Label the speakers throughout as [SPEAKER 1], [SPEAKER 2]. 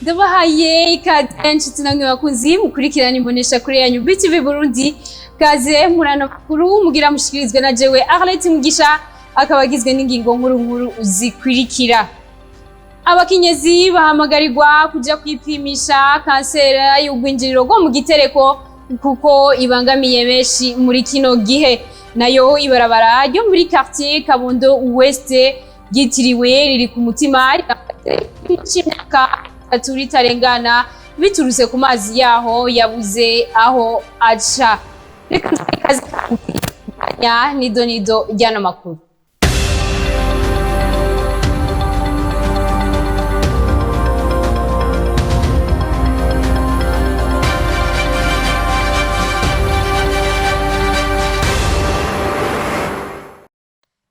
[SPEAKER 1] Ndabahaye ikaze nshuti namwe bakunzi mukurikirana imbonesha kure yanyu BTV Burundi. Kaze murano makuru mugira mushikirizwe na jewe Arlette Mugisha, akaba agizwe n'ingingo nkuru nkuru zikurikira. Abakenyezi bahamagarirwa kuja kwipimisha kanseri y'ugwinjiriro rwo mu gitereko kuko ibangamiye benshi muri kino gihe. Nayo ibarabara ryo muri quartier Kabondo Ouest ryitiriwe riri ku mutima c'imyaka 3 ritarengana biturutse ku mazi yaho yabuze aho aca. Reka nido nido ry'ano makuru.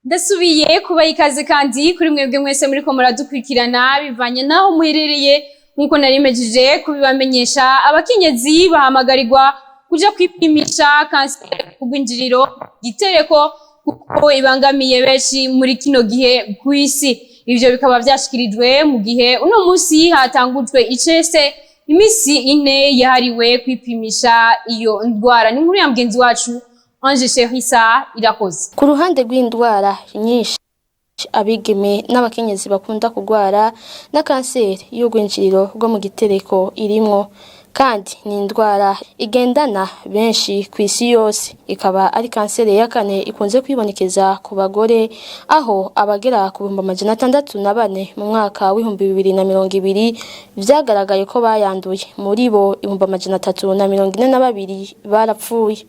[SPEAKER 1] Ndasubiye kubaha ikaze kandi kuri mwebwe mwese muriko muradukurikirana bivanye naho muherereye. Nkuko narimejeje kubibamenyesha, abakenyezi bahamagarirwa kuja kwipimisha kanseri kugwinjiriro gitereko kuko ibangamiye benshi muri kino gihe kw'isi. Ivyo bikaba vyashikirijwe mu gihe uno musi hatangujwe icese imisi 4 yahariwe kwipimisha iyo ndwara. Ni inkuru ya mugenzi wacu Ange Cherissa Irakoze.
[SPEAKER 2] Ku ruhande rw'indwara nyinshi abigeme n'abakenyezi bakunda kugwara, na kanseri y'urwinjiriro rwo mu gitereko irimwo, kandi ni indwara igendana benshi ku isi yose, ikaba ari kanseri ya kane ikunze kwibonekeza ku bagore, aho abagera ku 604,000 mu mwaka w'2020 vyagaragaye ko bayanduye, muri bo 342,000 barapfuye.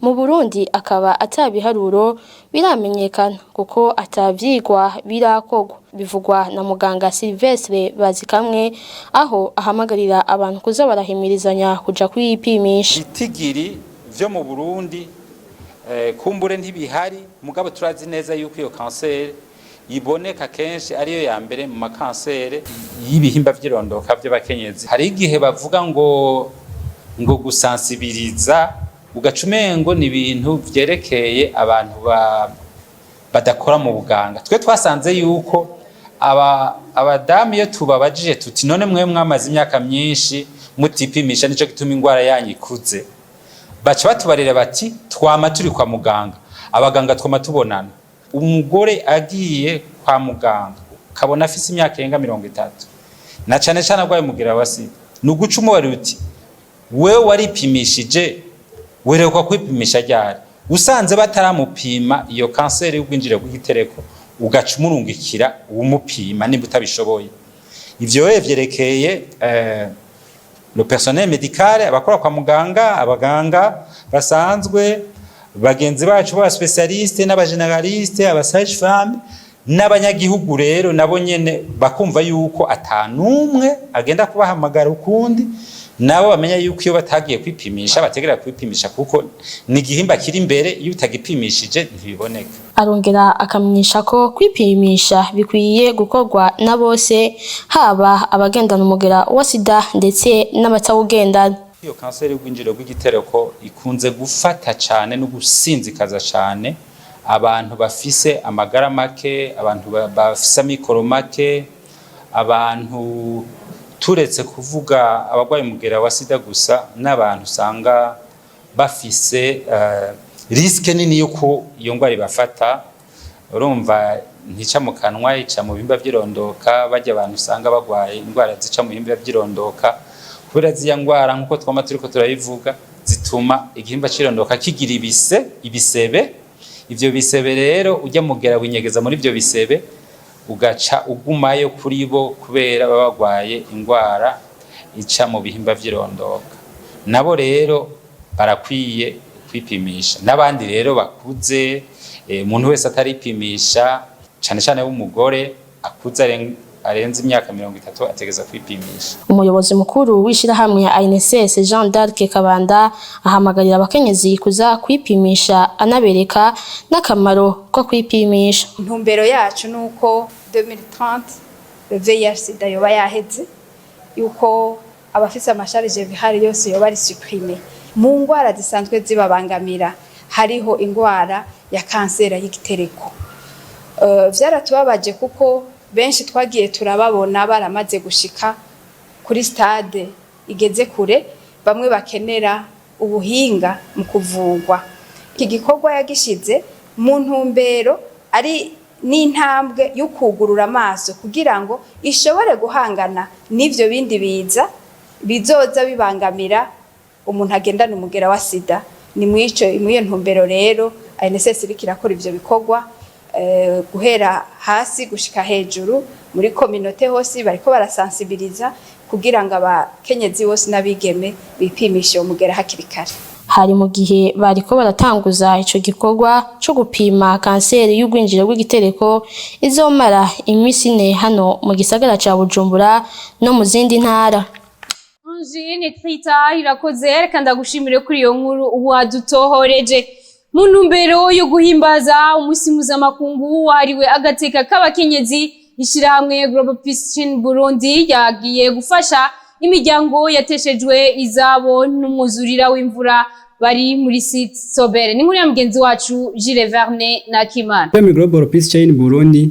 [SPEAKER 2] Mu Burundi akaba atabiharuro biramenyekana kuko atavyigwa birakorwa, bivugwa na muganga Silvestre Bazikamwe, aho ahamagarira abantu kuza barahimirizanya kuja kwipimisha.
[SPEAKER 3] Ibitigiri vyo mu Burundi kumbure ntibihari, mugabo turazi neza yuko iyo kanseri iboneka kenshi ariyo ya mbere mu makanseri y'ibihimba vy'irondoka vy'abakenyezi. Hari igihe bavuga ngo gusansibiriza, ugaca umengo ni ibintu vyerekeye abantu badakora mu buganga. Twe twasanze yuko abadamu iyo tubabajije tuti none mwe mwamaze imyaka myinshi mutipimisha nico gituma ingwara yanyu ikuze, baca batubarira bati twama turi kwa muganga, abaganga twama tubonana. Umugore agiye kwa muganga ukabona afise imyaka irenga 30 na cane cane agwaye umugera wa sida, ni uguca umubarira uti wewe waripimishije, werekwa kwipimisha ryari? Usanze bataramupima iyo kanseri y'ubwinjiriro bw'igitereko, ugaca umurungikira uwumupima nimba utabishoboye. Ivyo rero vyerekeye le personnel médical, abakora kwa muganga, abaganga basanzwe, bagenzi bacu b'aba spécialiste n'aba généraliste, aba sage femme n'abanyagihugu rero nabo nyene bakumva yuko atanumwe agenda kubahamagara ukundi, nabo bamenya yuko iyo batagiye kwipimisha bategerera kwipimisha, kuko ni igihimba kiri imbere, iyo utagipimishije ntibiboneka.
[SPEAKER 2] Arongera akamenyesha ko kwipimisha bikwiye gukorwa na bose, haba abagendana umugera wa sida ndetse n'abatawugendana.
[SPEAKER 3] Iyo kanseri y'ubwinjiriro bw'igitereko ikunze gufata cane no gusinzikaza cane abantu bafise amagara make, abantu bafise amikoro make, abantu turetse kuvuga abagwaye umugera wa sida gusa, n'abantu usanga bafise risque nini yuko iyo ngwara ibafata. Urumva ntica mu kanwa, ica mu bihimba vy'irondoka. Barya abantu usanga bagwaye indwara zica mu bihimba vy'irondoka, kubera ziya ngwara nkuko twama turiko turabivuga, zituma igihimba c'irondoka kigira ibisebe. Ivyo bisebe rero ujya mugera winyegeza muri ivyo bisebe, ugaca ugumayo kuri bo kubera baba bagwaye ingwara ica mu bihimba vy'irondoka. Nabo rero barakwiye kwipimisha. N'abandi rero bakuze, umuntu wese ataripimisha, cane cane w'umugore akuze arenze imyaka 30 ategeza kwipimisha.
[SPEAKER 2] Umuyobozi mukuru w'ishirahamwe ya ANSS Jean d'Arc Kabanda ahamagarira abakenyezi kuza kwipimisha, anabereka n'akamaro ko kwipimisha.
[SPEAKER 4] Intumbero yacu nuko 2030 le VIH sida yoba yaheze, yuko abafise ama charges virales yose yoba ari supprimé. Mu ngwara zisanzwe zibabangamira hariho ingwara ya kanseri y'igitereko. Vyaratubabaje kuko benshi twagiye turababona baramaze gushika kuri stade igeze kure, bamwe bakenera ubuhinga mu kuvugwa. Iki gikorwa yagishize mu ntumbero ari n'intambwe yo kugurura amaso kugira ngo ishobore guhangana n'ivyo bindi biza bizoza bibangamira umuntu agendana umugera wa sida. Ni mw'iyo ntumbero rero ANSS iriko irakora ivyo bikorwa, guhera hasi gushika hejuru muri communauté hose bariko barasensibiliza kugira ngo abakenyezi bose n'abigeme bipimishe uwo mugera hakiri kare.
[SPEAKER 2] Hari mu gihe bariko baratanguza ico gikorwa co gupima kanseri y'urwinjiriro rw'igitereko izomara imisi 4 hano mu gisagara ca Bujumbura no mu zindi ntara.
[SPEAKER 1] Angeline Krita, irakoze. Reka ndagushimire kuri iyo nkuru wadutohoreje. Mu ntumbero yo guhimbaza umunsi mpuzamakungu wahariwe agateka k'abakenyezi, ishirahamwe Global Peace Chain Burundi yagiye gufasha imiryango yateshejwe izabo n'umwuzurira w'imvura bari muri site Sobere. Ni nkuru ya mugenzi wacu Gilles Verne Nakimana.
[SPEAKER 5] Ishami Global Peace Chain Burundi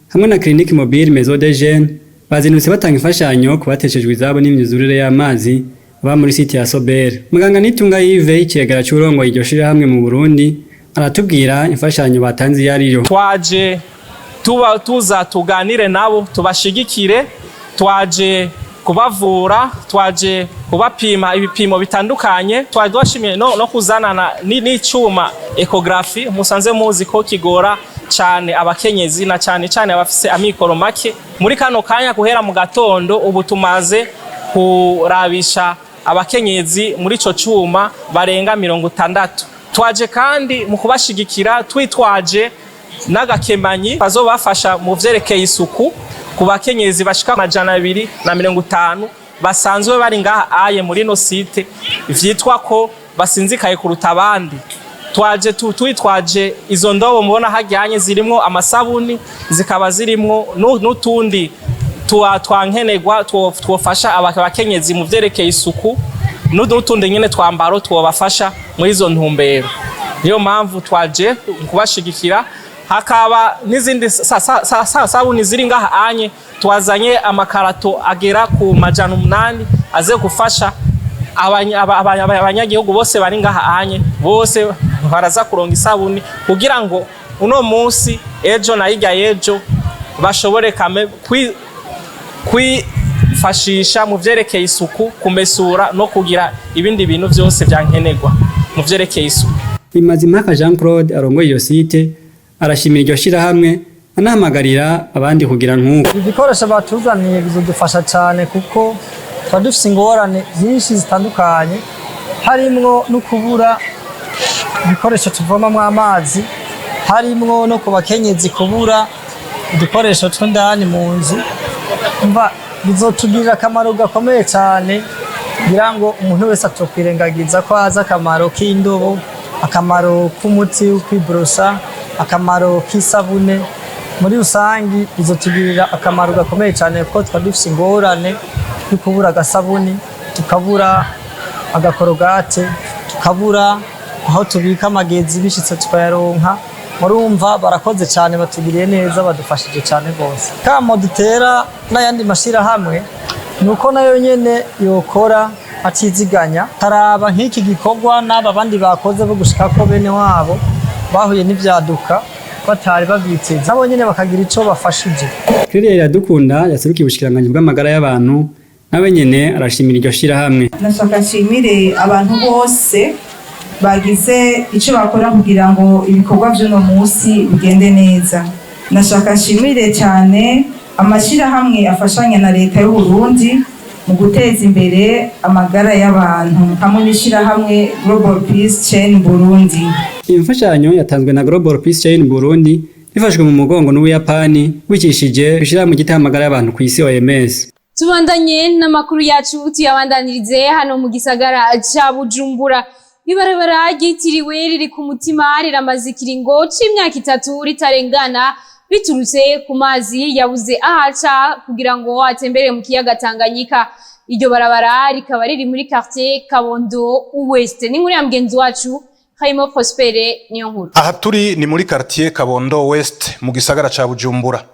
[SPEAKER 5] hamwe na Clinique Mobile Maison des Jeunes bazindutse batanga imfashanyo ku bateshejwe izabo n'imyuzurire y'amazi baba muri site ya Sobere. Muganga Nitunga Yves, icegera c'urongoye iryo shirahamwe mu Burundi, aratubwira imfashanyo batanze iyo ariyo.
[SPEAKER 6] Twaje tuba tuza tuganire nabo, tubashigikire. Twaje kubavura, twaje kubapima ibipimo bitandukanye. Twaje twashimiye no kuzanana n'icuma échographie musanze muzi ko kigora cane abakenyezi na cane cane abafise amikoro make. Muri kano kanya, guhera mu gatondo, ubu tumaze kurabisha abakenyezi muri ico cuma barenga 60. Twaje kandi mu kubashigikira twitwaje n'agakemanyi bazobafasha mu vyerekeye isuku ku bakenyezi bashika 250 basanzwe bari ngaha aye muri no site, vyitwa ko basinzikaye kuruta abandi. Twaje twitwaje izo ndobo mubona hajyanye, zirimwo amasabuni, zikaba zirimwo n'utundi twankenerwa twofasha abakenyezi mu vyerekeye isuku, n'utundi nyene twambaro twobafasha muri izo ntumbero. Niyo mpamvu twaje kubashigikira. Hakaba n'izindi sabuni ziri ngaha anye. Twazanye amakarato agera ku 800 aze gufasha abanyagihugu bose bari ngaha anye. Bose baraza kuronga isabuni kugira ngo uno munsi, ejo na hirya y'ejo bashobore kame kwifashisha mu vyerekeye isuku, kumesura no kugira ibindi bintu vyose vyankenerwa mu vyerekeye isuku.
[SPEAKER 5] Bimazimpaka Jean Claude arongoye iyo site arashimira iryo shirahamwe, anahamagarira abandi kugira nk'uko.
[SPEAKER 7] Ibikoresho batuzaniye bizodufasha cyane kuko tuba dufite ingorane nyinshi zitandukanye, harimwo no kubura ibikoresho tuvomamwo amazi, harimwo no ku bakenyezi kubura udukoresho tw'indani mu nzu. Mva bizotugirira akamaro gakomeye cyane kugira ngo umuntu wese atokwirengagiza ko azi akamaro k'indobo, akamaro k'umuti wo kwiborosa, akamaro k'isabune. Muri rusangi bizotugirira akamaro gakomeye cyane kuko twari dufite ingorane yo kubura agasabuni, tukabura agakorogate, tukabura aho tubika amagezi bishitse tukayaronka. Murumva barakoze cyane, batugiriye neza, badufashije cyane rwose. Kamo dutera n'ayandi mashyirahamwe ni uko nayo nyene yokora atiziganya, karaba nk'iki gikorwa n'aba bandi bakoze bo gushika ko bene wabo bahuye n'ivyaduka batari bavyiteze, nabo nyene bakagira ico bafashije.
[SPEAKER 5] Claire Iradukunda yaserukiye ubushikiranganji bw'amagara y'abantu nawe nyene arashimira iryo shirahamwe.
[SPEAKER 8] Nashaka nshimire abantu bose bagize icyo bakora kugira ngo ibikorwa by'uno munsi bigende neza. Nashaka nshimire cyane amashyirahamwe afashanya na leta y'u Burundi mu guteza imbere amagara y'abantu hamwe n'ishyirahamwe Global Peace Chain Burundi.
[SPEAKER 5] Imfashanyo yatanzwe na Global Peace Chain Burundi ifashwe mu mugongo n'Ubuyapani bicishije ishirahamwe ryitaho amagara y'abantu ku isi, OMS.
[SPEAKER 1] Tubandanye n'amakuru yacu, tuyabandanirize hano mu gisagara ca Bujumbura. Ibarabara ryitiriwe riri ku mutima riramaze ikiringo c'imyaka 3 ritarengana biturutse ku mazi yabuze ahaca kugira ngo atembere mu kiyaga Tanganyika. Iryo barabara rikaba riri muri quartier Kabondo West. Ni inkuru ya mugenzi wacu Harimo Prospere niyo nkuru.
[SPEAKER 9] Aha turi ni muri quartier Kabondo West mu gisagara ca Bujumbura.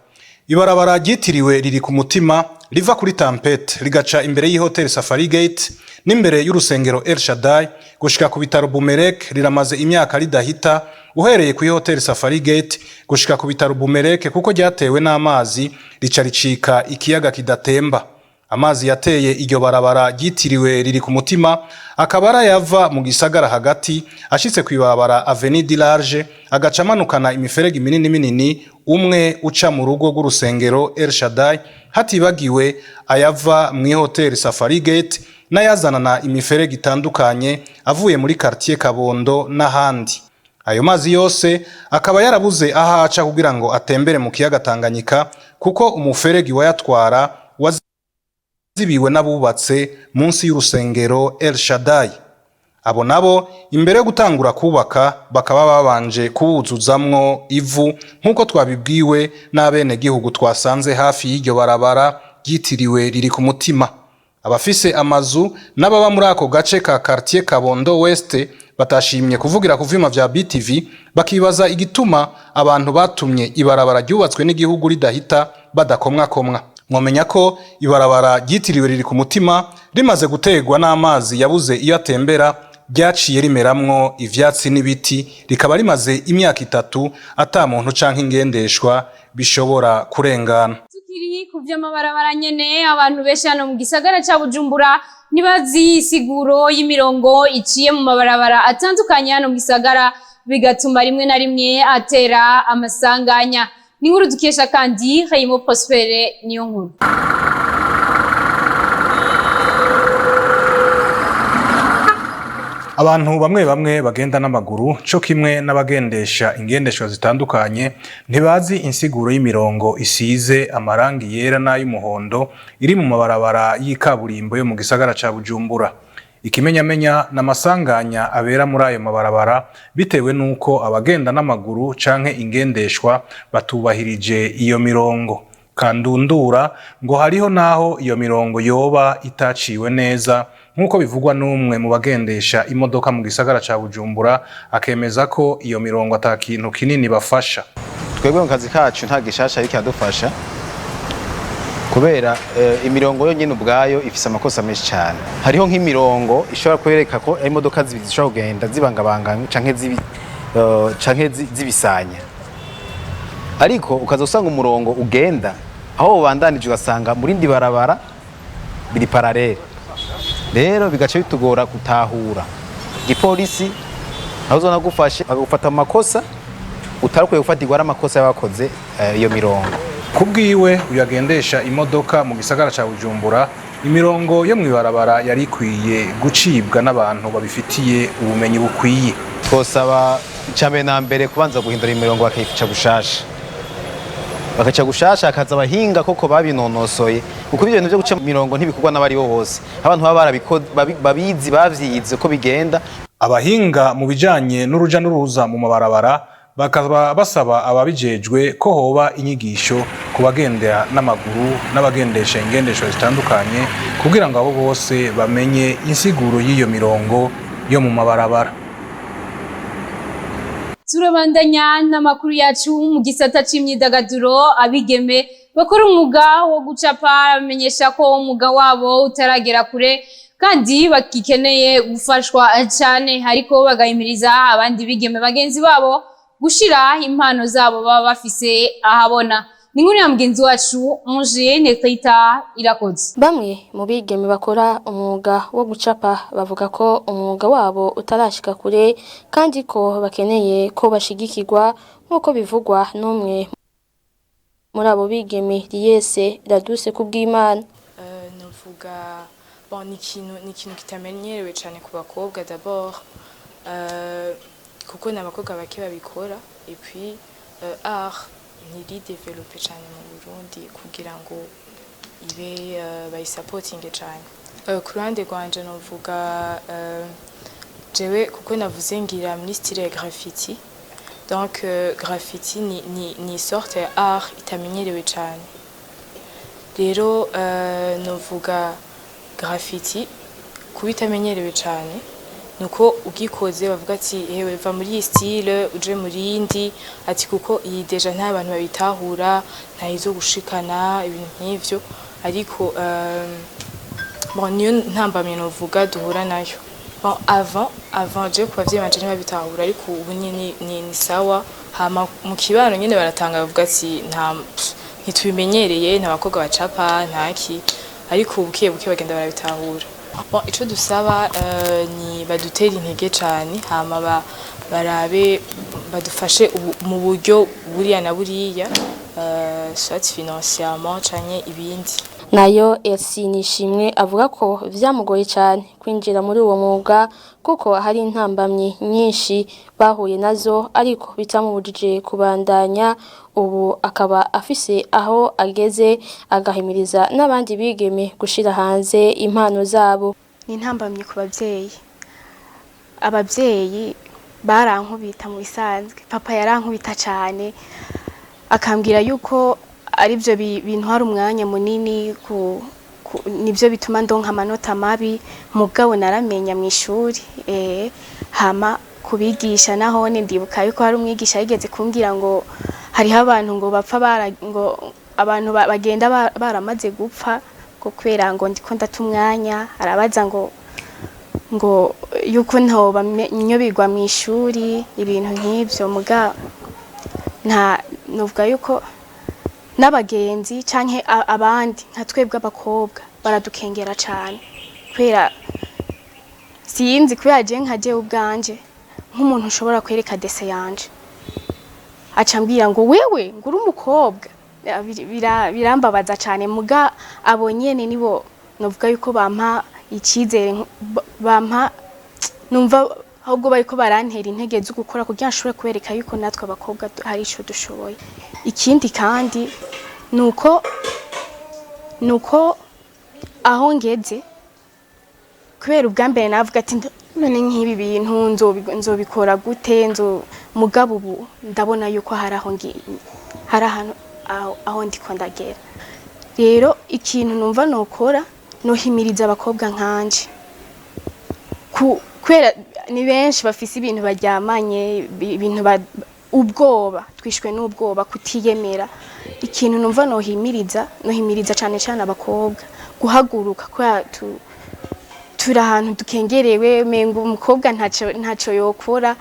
[SPEAKER 9] Ibarabara ryitiriwe riri ku mutima. riva kuri Tampete rigaca imbere y'ihoteli Safari Gate n'imbere y'urusengero El Shaddai gushika ku bitaro Bumerek riramaze imyaka ridahita, uhereye ku hoteli Safari Gate gushika ku bitaro Bumerek, kuko ryatewe n'amazi rica ricika ikiyaga kidatemba. Amazi yateye iryo barabara ryitiriwe riri ku mutima akaba arayava mu gisagara hagati, ashitse kw'ibarabara Avenue du Large agaca amanukana imiferege minini minini, umwe uca mu rugo rw'urusengero El Shaddai, hatibagiwe ayava mu ihoteli Safari Gate n'ayazanana imiferege itandukanye avuye muri quartier Kabondo n'ahandi. Ayo mazi yose akaba yarabuze aho aca kugira ngo atembere mu kiyaga Tanganyika, kuko umuferegi wayatwara wazibiwe n'abubatse munsi y'urusengero El Shaddai. Abo nabo imbere yo gutangura kubaka bakaba babanje kuwuzuzamwo ivu, nk'uko twabibwiwe n'abenegihugu twasanze hafi y'iryo barabara ryitiriwe riri ku mutima. Abafise amazu n'ababa muri ako gace ka quartier Kabondo West batashimye kuvugira ku vyuma vya BTV bakibaza igituma abantu batumye ibarabara ryubatswe n'igihugu ridahita badakomwakomwa. Mwomenya ko ibarabara ryitiriwe riri ku mutima rimaze gutegwa n'amazi yabuze iyo atembera, ryaciye rimeramwo ivyatsi n'ibiti, rikaba rimaze imyaka 3 ata muntu canke ingendeshwa bishobora kurengana.
[SPEAKER 1] Tukiri ku vy'amabarabara nyene, abantu benshi hano mu gisagara ca Bujumbura ntibazi isiguro y'imirongo iciye mu mabarabara atandukanye hano mu gisagara, bigatuma rimwe na rimwe atera amasanganya. Ni inkuru dukesha kandi Hayimo Prospere niyo nkuru.
[SPEAKER 9] Abantu bamwe bamwe bagenda n'amaguru co kimwe n'abagendesha ingendeshwa zitandukanye ntibazi insiguro y'imirongo isize amarangi yera n'ay'umuhondo iri mu mabarabara y'ikaburimbo yo mu gisagara ca Bujumbura. Ikimenyamenya n'amasanganya abera muri ayo mabarabara bitewe n'uko abagenda n'amaguru canke ingendeshwa batubahirije iyo mirongo. Kandundura ngo hariho naho iyo mirongo yoba itaciwe neza, nk'uko bivugwa n'umwe mu bagendesha imodoka mu gisagara ca Bujumbura, akemeza ko iyo mirongo ata kintu kinini bafasha.
[SPEAKER 10] Twebwe mu kazi kacu nta gishasha ariko iradufasha, kubera imirongo yonyine ubwayo ifise amakosa menshi cyane. Hariho nk'imirongo ishobora kwereka ko imodoka zibiri zishobora kugenda zibangabanganywe canke zibisanya, ariko ukaza usanga umurongo ugenda aho ubandanije ugasanga mu rindi barabara biri parallèle. Rero bigaca bitugora gutahura igipolisi, aho uzona gufashe bagufata mu makosa utarukwiye gufatirwa, ari amakosa y'abakoze iyo mirongo.
[SPEAKER 9] Kubwiwe uyagendesha imodoka mu gisagara ca Bujumbura, imirongo yo mw'ibarabara yari ikwiye gucibwa n'abantu babifitiye ubumenyi bukwiye.
[SPEAKER 10] Twosaba icambere na mbere kubanza guhindura imirongo, bakayica gushasha, bakaca gushasha, hakaza abahinga koko babinonosoye, kuko ibyo bintu byo guca imirongo ntibikorwa n'abari bo bose, abantu baba babizi, bavyize ko bigenda.
[SPEAKER 9] Abahinga mu bijanye n'uruja n'uruza mu mabarabara bakaba basaba ababijejwe ko hoba inyigisho ku bagendera n'amaguru n'abagendesha ingendeshwa zitandukanye, kugira ngo abo bose bamenye insiguro y'iyo mirongo yo mu mabarabara.
[SPEAKER 1] Turabandanya n'amakuru yacu mu gisata c'imyidagaduro. Abigeme bakora umwuga wo gucapa bamenyesha ko umwuga wabo utaragera kure kandi bagikeneye gufashwa cane, ariko bagahimiriza abandi bigeme bagenzi babo gushira impano zabo baba bafise ahabona. Ni inkuru ya mugenzi wacu Ange Nekrita Irakoze.
[SPEAKER 2] Bamwe mu bigeme bakora umwuga wo gucapa bavuga ko umwuga wabo utarashika kure kandi ko bakeneye ko bashigikirwa, nk'uko bivugwa n'umwe muri abo bigeme, Liyese Raduse Kubwimana.
[SPEAKER 11] Novuga bon, ni ikintu kitamenyerewe cyane ku bakobwa d'abord, kuko ni abakobwa bake babikora, et puis art ntiri développé cyane mu Burundi kugira ngo ibe bayisapotinge cyane. Ku ruhande rwanje novuga jewe kuko navuze ngira muri style ya graffiti, donc graffiti ni sorte ya art itamenyerewe cyane. Rero novuga graffiti kuba itamenyerewe cyane nuko ugikoze bavuga ati: "Hewe, va muri iyi style uje muri yindi", ati kuko iyi déjà nta bantu babitahura, nta izo gushikana ibintu nk'ivyo. Ariko bon, niyo ntambamye novuga duhura nayo. Bon, avant je ku bavyeyi banje ntibabitahura, ariko ubu ni sawa. Hama mu kibano nyene baratanga, bavuga ati nta ntitubimenyereye, nta bakobwa bacapa, ntaki, ariko buke buke bagenda barabitahura. Bon, ico dusaba ni badutera intege cane, hama barabe badufashe mu buryo buriya na buriya, soit financièrement canke ibindi.
[SPEAKER 2] Nayo Elsie Nishimwe avuga ko vyamugoye cyane kwinjira muri uwo mwuga, kuko hari intambamyi nyinshi bahuye nazo, ariko bitamubujije kubandanya. Ubu akaba afise aho ageze, agahimiriza n'abandi bigeme gushira hanze impano zabo.
[SPEAKER 12] Ni intambamyi ku babyeyi. Ababyeyi barankubita mu bisanzwe. Papa yarankubita cyane, akambwira yuko aribyo bintwara umwanya munini, nibyo bituma ndonka amanota mabi. Mugabo naramenya mu ishuri. Hama kubigisha nahone, ndibuka yuko hari umwigisha yigeze kumbwira ngo hariho abantu ngo bapfa bara, ngo abantu bagenda baramaze gupfa, ngo kubera ngo ndiko ndata umwanya. Arabaza ngo yuko ntoba nyobigwa mu ishuri, ibintu nk'ibyo. Muga nta novuga yuko n'abagenzi canke abandi nka twebwe abakobwa baradukengera cane, kubera sinzi, kubera je nka jewe ubwanje, nk'umuntu ushobora kwereka dessin yanje, aca ambwira ngo wewe ngo uri umukobwa. Birambabaza cane. Muga abo nyene nibo novuga yuko bampa icizere, bampa numva ahubwo bariko barantera intege zo gukora kugira nshobore kubereka yuko natwe abakobwa hari ico dushoboye. Ikindi kandi nuko aho ngeze, kubera ubwa mbere navuga ati none nk'ibi bintu nzobikora gute nzo? Mugabo ubu ndabona yuko hari aho hari ahantu aho ndiko ndagera. Rero ikintu numva nokora, nohimiriza abakobwa nkanje, kubera ni benshi bafise ibintu baryamanye, ibintu ubwoba, twishwe n'ubwoba, kutiyemera. Ikintu numva nohimiriza cane cane abakobwa guhaguruka, kubera turi ahantu dukengerewe, mengo umukobwa ntaco yokora,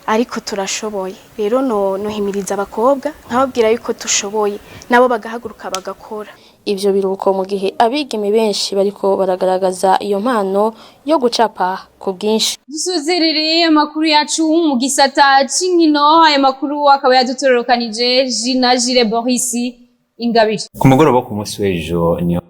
[SPEAKER 12] ariko turashoboye. Rero no nohimiriza abakobwa nkababwira yuko dushoboye, nabo bagahaguruka bagakora.
[SPEAKER 2] Ivyo biruko mu gihe abigeme benshi bariko baragaragaza iyo mpano yo gucapa ku bwinshi.
[SPEAKER 1] Dusozerere amakuru yacu mu gisata c'inkino. Aya makuru akaba yadutororokanije Jina Jire Boris Ingabire.
[SPEAKER 13] Ku mugoroba wo ku munsi w'ejo niho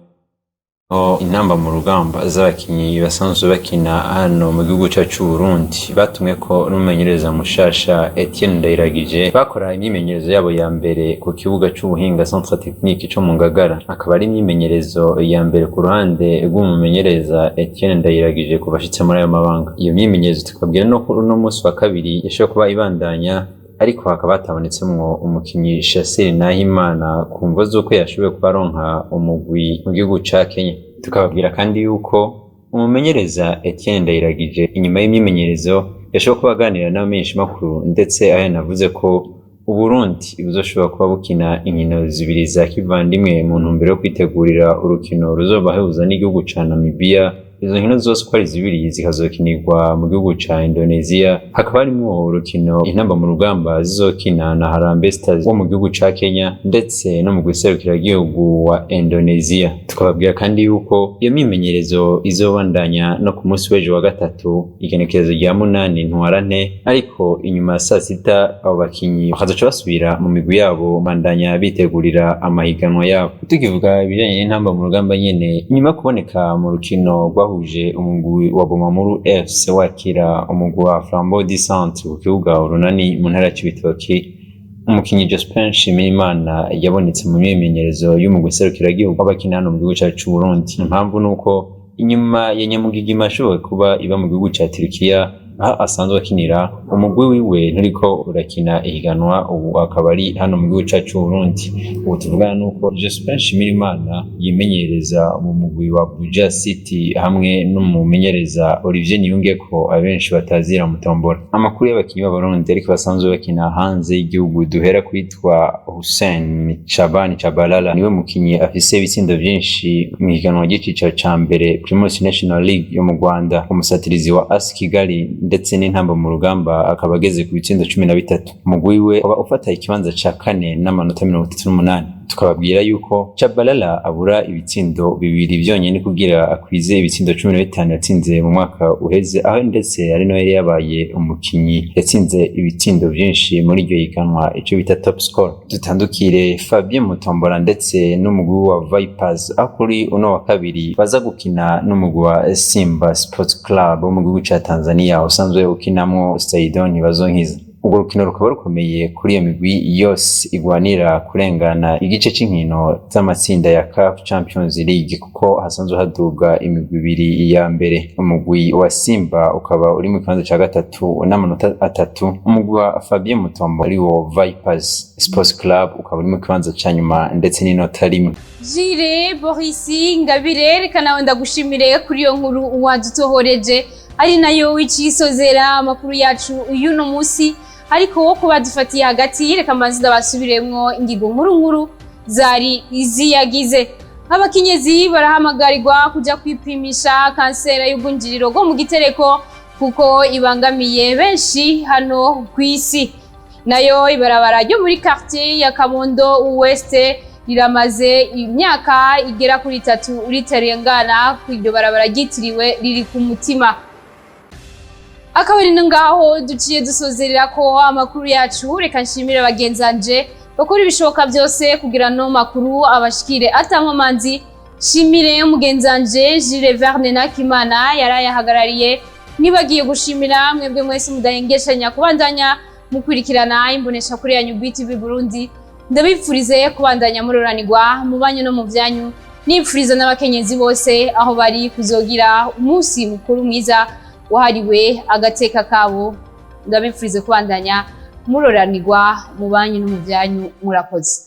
[SPEAKER 13] intamba mu rugamba z'abakinyi basanzwe bakina hano mu gihugu cyacu c'u Burundi, batumwe ko n'umumenyereza mushasha Etienne Ndayiragije, bakora imyimenyerezo yabo ya mbere ku kibuga c'ubuhinga Centre Technique co mu Ngagara. Akaba ari imyimenyerezo ya mbere ku ruhande rw'umumenyereza Etienne Ndayiragije kuva ashitse muri ayo mabanga. Iyo myimenyerezo tukabwira no kuri uno munsi wa kabiri yashobora kuba ibandanya, ariko hakaba hatabonetsemwo umukinyi Shassir Nahimana ku mvo z'uko yashoboye kuba aronka umugwi mu gihugu ca Kenya. Tukababwira kandi yuko umumenyereza Etienne Ndayiragije inyuma y'imyimenyerezo yashoboye kuba aganira n'abamenyeshamakuru, ndetse aho yanavuze ko Uburundi buzoshobora kuba bukina inkino zibiri za kivandimwe mu ntumbero yo kwitegurira urukino ruzobahuza n'igihugu ca Namibia. Izo nkino zose uko ari zibiri zikazokinirwa mu gihugu ca Indonesia. Hakaba harimwo urukino intamba mu rugamba zizokina na Harambee Stars wo mu gihugu ca Kenya, ndetse no mu gihugu wa Indonesia. Tukababwira kandi yuko iyo myimenyerezo izobandanya no ku munsi w'ejo wa gatatu, igenekerezo rya 8 Ntwarante, ariko inyuma ya saa sita abo bakinyi bakazoca basubira mu migwi yabo, bandanya bitegurira amahiganwa yabo. Tukivuga ibijanye n'intamba mu rugamba nyene, inyuma yo kuboneka mu rukino rwahuje umugwi wa Bomamuru FC wakira umugwi wa Flambeau du Centre ku kibuga Urunani mu ntara ya Cibitoke, umukinyi Jospin Nshimirimana yabonetse mu myimenyerezo y'umugwi serukiragihugu w'abakina hano mu gihugu cacu c'u Burundi. Impamvu nuko inyuma ya Nyamugigima ashoboye kuba iba mu gihugu ca Turkiya. aho asanzwe akinira. Umugwi wiwe nturiko urakina ihiganwa, ubu akaba ari hano mu gihugu cacu c'Uburundi. Ubu tuvugana nuko Jospin Nshimirimana yimenyereza mu mugwi wa Buja City hamwe n'umumenyereza Olivier Niyungeko, abenshi batazira Mutombora. Amakuru y'abakinyi b'Abarundi ariko basanzwe bakina hanze y'igihugu, duhera kwitwa Hussein Shabani Chabalala, niwe mukinyi afise ibitsindo vyinshi mu higanwa ry'icicaro ca mbere Primus National League yo mu Rwanda. Umusatirizi wa AS Kigali ndetse n'Intamba mu Rugamba akaba ageze ku bitsindo 13. Umugwi we ukaba ufata ikibanza ca kane n'amanota 38. Tukababwira yuko Chabalala abura ibitsindo 2 vyonyene kugira akwize ibitsindo 15 yatsinze mu mwaka uheze, aho ndetse ari no yari yabaye umukinyi yatsinze ibitsindo vyinshi muri iryo higanwa, ico bita top score. Dutandukire Fabien Mutombora ndetse n'umugwi wa Vipers, aho kuri uno wa kabiri baza gukina n'umugwi wa Simba Sports Club wo mu gihugu ca Tanzania, usanzwe ukinamwo Saidon Ntibazonkiza. Urwo rukino rukaba rukomeye kuri iyo migwi yose igwanira kurengana igice c'inkino z'amatsinda ya CAF Champions League, kuko hasanzwe haduga imigwi ibiri ya mbere. Umugwi wa Simba ukaba uri mu kibanza ca gatatu n'amanota 3, umugwi wa Fabien Mutombo ariwo Vipers Sports Club ukaba uri mu kibanza ca nyuma ndetse n'inota 1.
[SPEAKER 1] Jire Boris Ngabire, reka nawe ndagushimire kuri iyo nkuru wadutohoreje, ari nayo icisozera amakuru yacu y'uno munsi. Ariko wo kuba dufatiye hagati, reka mbanze ndabasubiremwo ingingo nkuru nkuru zari iziyagize. Abakenyezi barahamagarirwa kuja kwipimisha kanseri y'urwinjiriro rwo mu gitereko kuko ibangamiye benshi hano kw'isi. Nayo ibarabara ryo muri quartier ya Kabondo West riramaze imyaka igera kuri 3 ritarengana, kw'iryo barabara ryitiriwe riri ku mutima. Akaba ari ngaho duciye dusozerera ko amakuru yacu. Reka nshimire bagenzanje bakora ibishoboka byose kugira no makuru abashikire atankomanzi. Shimire mugenzanje Jules Verne Nakimana yarayahagarariye. Nibagiye gushimira mwebwe mwese mudahengeshanya kubandanya mukurikirana imbonesha kuri yanyu BTV Burundi. Ndabipfurize kubandanya muroranirwa mu banyu no mu vyanyu, nipfuriza n'abakenyezi bose aho bari kuzogira umunsi mukuru mwiza wahariwe agateka kabo. Ndabipfurize kubandanya muroranirwa mu banyu no mu vyanyu. Murakoze.